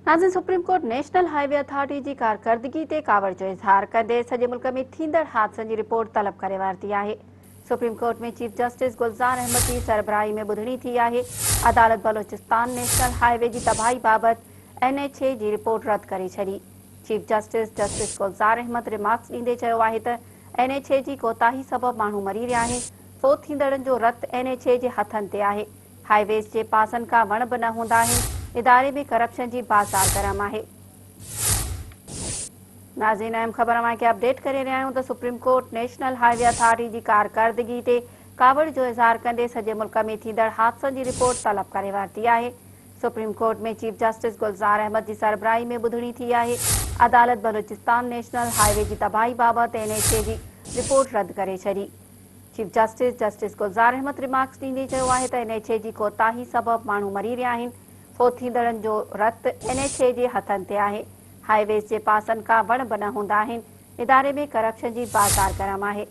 ناظرين supreme court national highway authority جي ڪارڪردگي تي ڪاوڙ جو اظهار ڪندي سڄي ملڪ ۾ ٿيندڙ حادثن جي رپورٽ طلب ڪري ورتي آهي. Supreme court ۾ chief justice Gulzar Ahmed جي سربراهي ۾ ٻڌڻي ٿي آهي. عدالت بلوچستان نيشنل هاء وي جي تباهي بابت اين ايڇ اي جي رپورٽ رد ڪري ڇڏي. Chief justice justice Gulzar Ahmed remarks ڏيندي چيو آهي ته اين ايڇ اي جي ڪوتاهي سبب ماڻهو مري رهيا آهن، فوت ٿيندڙن جو رت اين ايڇ اي جي هٿن تي آهي. هاء ويز جي پاسن کان وڻ به نه هوندا آهن، اداري ۾ ڪرپشن جي بازار گرم آهي. ناظرين اهم خبر اوهان کي اپڊيٽ ڪري رهيا آهيون ته supreme court national highway authority جي ڪارڪردگي تي ڪاوڙ جو اظهار ڪندي سڄي ملڪ ۾ ٿيندڙ حادثن جي رپورٽ طلب ڪري ورتي آهي. Supreme court ۾ chief justice Gulzar Ahmed جي سربراهي ۾ ٻڌڻي ٿي آهي. عدالت بلوچستان نيشنل هاء وي جي تباهي بابت اين ايڇ اي جي رپورٽ رد ڪري ڇڏي. Chief justice justice Gulzar Ahmed remarks ڏيندي چيو آهي ته اين ايڇ اي جي ڪوتاهي سبب ماڻهو مري رهيا آهن، فوت ٿيندڙن جو رت اين ايڇ اي جي هٿن تي آهي، هاء ويز جي پاسن کان وڻ به نه هوندا آهن، اداري ۾ ڪرپشن جي بازار گرم آهي.